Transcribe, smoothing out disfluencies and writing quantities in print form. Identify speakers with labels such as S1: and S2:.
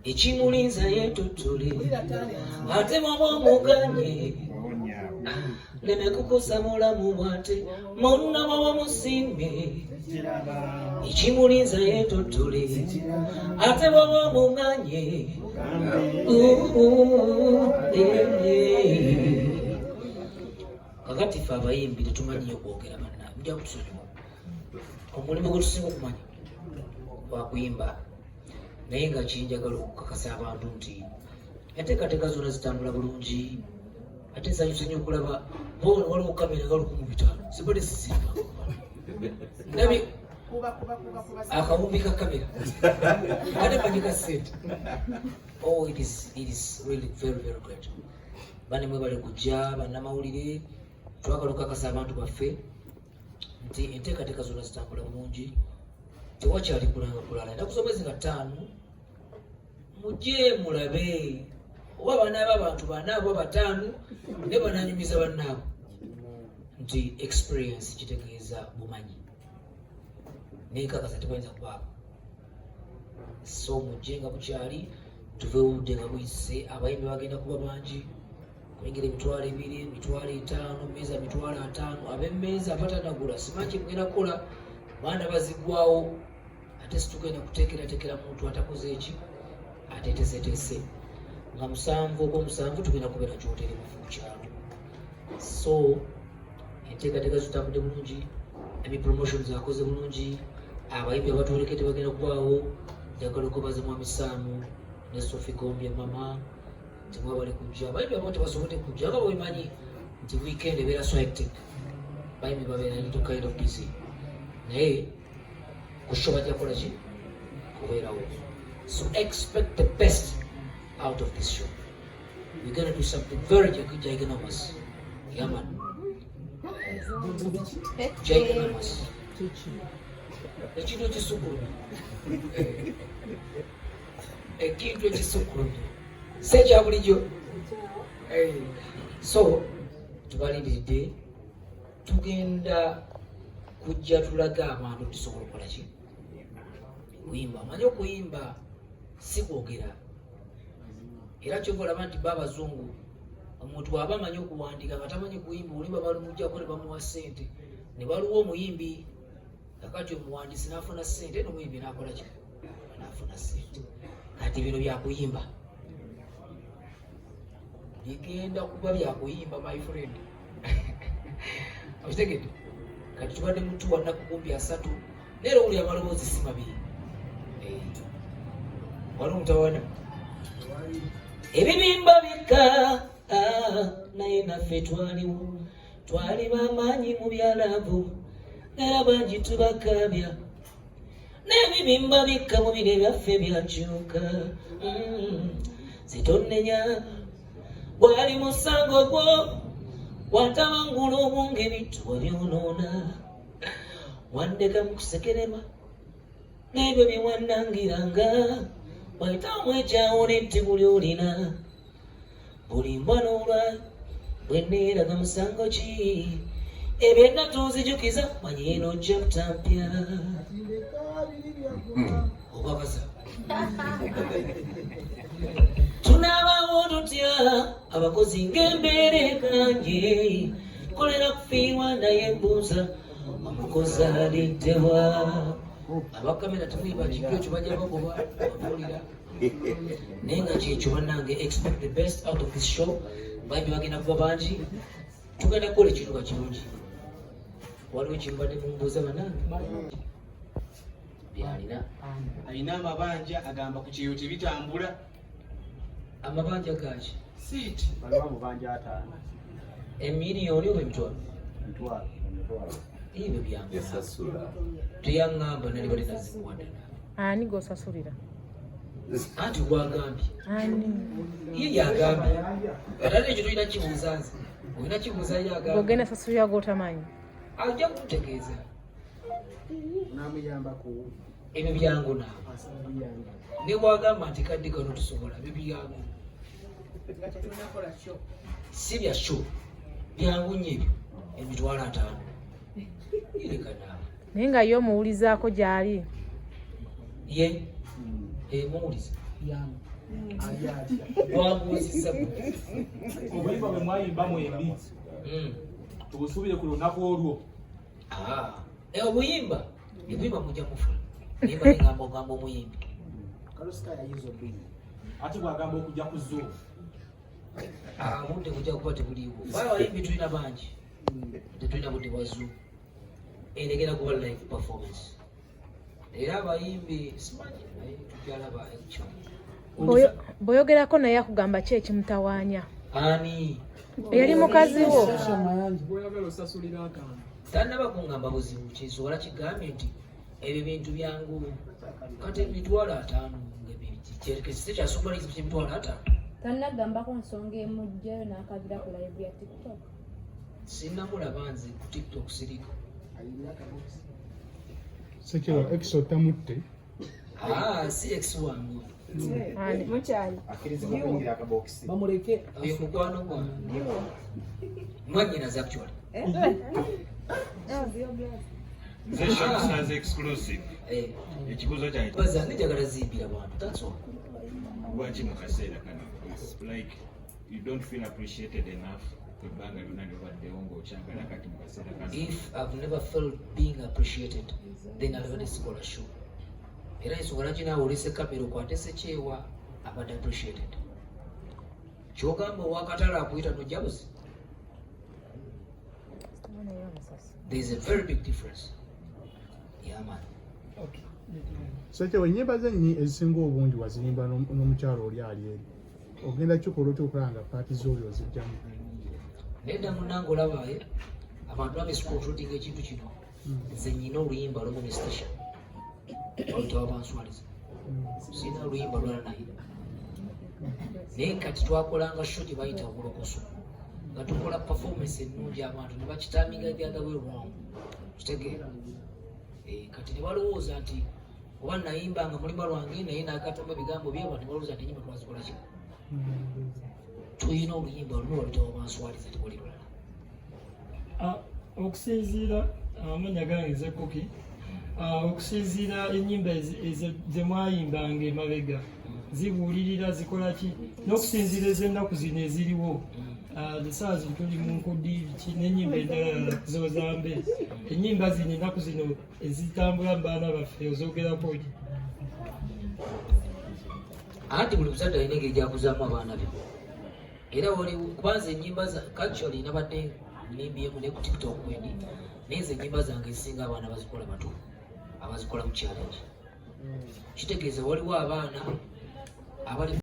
S1: Ekimulinza yeetottole, ate bw'oba omuganye leme kukosa bulamu bwate munna bw'oba musiimye. Ekimulinza yeetottole, ate bw'oba omuganye. Ooh, eh, eh. Kakati ffe abayimbi tetumanyiyo kwogera, banna mujja kutusonyiwa. Omulimu gwe tusinga okumanya gwakuyimba, naye nga kinjagala okukakasa abantu nti enteekateeka zonna zitambula bulungi. Ate nsanyuse nnyo okulaba bona waliwo kamera nga 1500 zibadde zizirima. Ndabye akawumbi ka kamera ate manyi ka sente. Oh, it is really very, very great. Bane, mwebale kujja, bannamawulire. Twagala okukakasa abantu baffe nti enteekateeka zonna zitambula bulungi, tewakyali kulanga kulala. Ennaku z'omwezi nga 5, mujje mulabe oba banaaba abantu bana oba bataano, ne bananyumiza bannaabo nti experience kitegeeza bumanyi, nenkakasa tebayinza kubaako. So mujje nga bukyali, tuve budde nga buyise. Abayimbi bagenda kuba bangi, kuyingira 20,000, 50,000, meeza 50,000. Ab'emmeeza abatanagula, simanyi kyemugenda kukola, baana bazigwawo. Ate situgenda kuteekerateekera muntu atakoze eki ateeteseteese. Nga 7 ogw'omusanvu tugenda kubeera Kyotere mufu ku kyalo. So enteekateeka zitambudde bulungi, emi promotions akoze bulungi, abayimbi abatuwerekedde bagenda kubaawo. Njagala okwebaza Mwami Saamu ne Sophie Gombya mama timwebale kujja. Abayimbi abamu tebasobodde kujja nga bwemanyi nti weekend ebeera so hectic, bayimbi babeera little kind of busy, naye ku show bajja kukola ki kubeerawo. So expect the best out of this show. We're gonna do something very ginormous. Yeah, man, ginormous, ekintu ekisukkulumye, ekintu ekisukkulumye si ekya bulijjo. So tubalindiridde, tugenda kujja tulaga abantu tusobola okukola ki kuyimba. Omanyi okuyimba si kwogera, era kyova olaba nti ba abazungu omuntu bw'aba amanyi okuwandiika nga tamanyi kuyimba, olimba balumugjako ne bamuwa ssente ne baluwa omuyimbi. Kakati omuwandiisi n'afuna ssente n'omuyimbi n'akola ki, n'afuna ssente. Kati bino byakuyimba, bigenda kuba byakuyimba, my friend, okitegedde? Kati tubadde mutuwa nnaku kumpi 30, naye owuli amaloboozi si mabi. Eh, waliwo omutawana ebibimba bikka, ah, naye naffe twaliwo, twali bamaanyi mu byalavu, era bangi tubakabya n'ebibimba bikka mu bire byaffe byakyuka. Zitonenya gwali musango gwo watabangula obwonge, ebintu wabyonoona, wandeka mu kusekererwa n'ebyo bye wannangiranga, wayitawo ekyawo n'ettibu ly'olina buli mbwa n'olwa bwe neeraga musango ki ebyenda tonzijukiza, manyi eno chapter mpya. Okakasa tunaabawo tutya abakozi ng'embeera ekanye kolera kufiirwa, naye mbuuza omukozi aliddewa? Abakamera temuyiba kintu ekyo, bajja bagoba babuulira. Naye nga kyekyo bannange, expect the best out of this show. Bayimbi bagenda kuba bangi, tugenda kukola ekintu nga kirungi. Waliwo ekimbadde mumbuuza bannange byalina.
S2: Alina amabanja, agamba ku kyeyo tebitambula.
S1: Amabanja gaki?
S2: Siiti.
S3: Waliwo amabanja 50.
S1: Emiliyoni oba emitwalo?
S3: Mitwalo.
S1: Ebyo byangu.
S4: Yasasula.
S1: Teyaŋŋamba, nali bali nazimuwadde.
S5: Ani g'osasulira?
S1: Anti gwagambye.
S5: Ani?
S1: Ye yagambye, ate ekyo tolina kibuuza nze, olina kibuuza ye agambye.
S5: Gogenda sasulira g'otamanyi?
S1: Ajja kututegeeza.
S3: Namuyambako.
S1: Ebyo byangu naawe.
S3: Biyamba.
S1: Ne bwagamba nti kaddi kano tusobola, ebyo byangu, si bya show, byangu nnyo ebyo. 50,000 ireka naawe.
S5: Naye nga ye omuwulizaako gy'ali?
S1: Ye, eh, muwuliza.
S4: amapiano ali atya?
S1: Wambuuzizza.
S6: Obuyimba bwe mwayimba mwembi tubusuubire ku lunaku olwo?
S1: Ah, obuyimba, obuyimba mujja mufuna, naye mbadde ngamba ogamba omuyimbi.
S4: Kalosita yayinza obuyimba.
S6: Ate bwagamba okujja ku Zoom?
S1: Ah, obudde bujja kuba tebuliiwo. Bala abayimbi tulina bangi, tetulina budde bwa Zoom. Eno egenda kuba live performance, era abayimbi simanyi, naye tujalaba ekyo.
S5: Bw'oyogerako naye akugamba ki ekimutawaanya?
S1: Ani?
S5: Eyali mukazi wo.
S7: Bw'oyagala osasulira akantu.
S1: Tannaba kuŋŋamba buzibu. Kinsobola kigambye nti ebyo bintu byangu. Kati 50,000 kyasumba nekizibu kye 50,000.
S8: Tannagambako nsonga emugjayo n'akabira ku live ya TikTok?
S1: Sinnamulaba nze ku TikTok, siriko.
S4: Ayina akabokisi.
S9: Sekyewa, ex otamutte?
S1: Ah, si ex wange.
S5: Ani?
S8: Mukyali.
S3: Akkirizibwa okuyingira akabokisi?
S4: Bamuleke.
S1: Oyo mukwano gwange, mwannyinaze actually.
S10: Nze Shamsa's exclusive.
S1: Eh,
S10: Ekibuuzo kyange,
S1: bazange njagala zimbira bantu, that's all.
S10: lwaki mu kaseera kano it's like you don't feel appreciated enough ebbanga lyonna lyobaddewo ng'okyagala kati mu kaseera kano?
S1: If I've never felt being appreciated, then alibadde sikola show. Era ensonga lwaki naawe olese kamera okwate Sekyewa abadde appreciated, kyogamba owakatale akuyita nojja buzi. There is a very big difference, yeah man.
S9: Sekyewa, ennyimba ze ezisinga obungi waziyimba n'omukyalo oli ali eri. Ogenda kikola otya okulaba nga part z'oli ozijjamu?
S1: Nedda munnange, olaba abantu bamisconstructinga ekintu kino. Nze nyina oluyimba lumu ne Station olutawa banswaliza, sirina oluyimba lwala naye. Naye kati twakolanga show gye bayita Obulokoso, nga tukola performance ennungi, abantu ne bakitaminga the other way wrong, kitegeera? Kati ne balowooza nti oba nayimbanga mulimba lwange, naye nagatamu ebigambo bye, abantu ne balowooza nti enyimba twazikola kino. Tulina oluyimba lumu lwalutawa banswaliza, tewali lulala.
S7: Ah, okusinziira amannya gange nze Kuki. Ah, okusinziira ennyimba ze mwayimbanga emabega zibuulirira zikola ki, n'okusinziira ez'ennaku zino eziriwo, essaawa zino tuli mu nkudi ki n'ennyimba endala zozambe, ennyimba zino ennaku zino ezitambula mu baana baffe ozogerako ki?
S1: Anti buli muzadde alina engeri gyakuzaamu abaana be. Era wali kubanza ennyimba za actually nabadde nimbyemu ne ku TikTok wendi, naye nze ennyimba zange ezisinga abaana bazikola bato, abazikola mu challenge. Kitegeeza waliwo abaana abali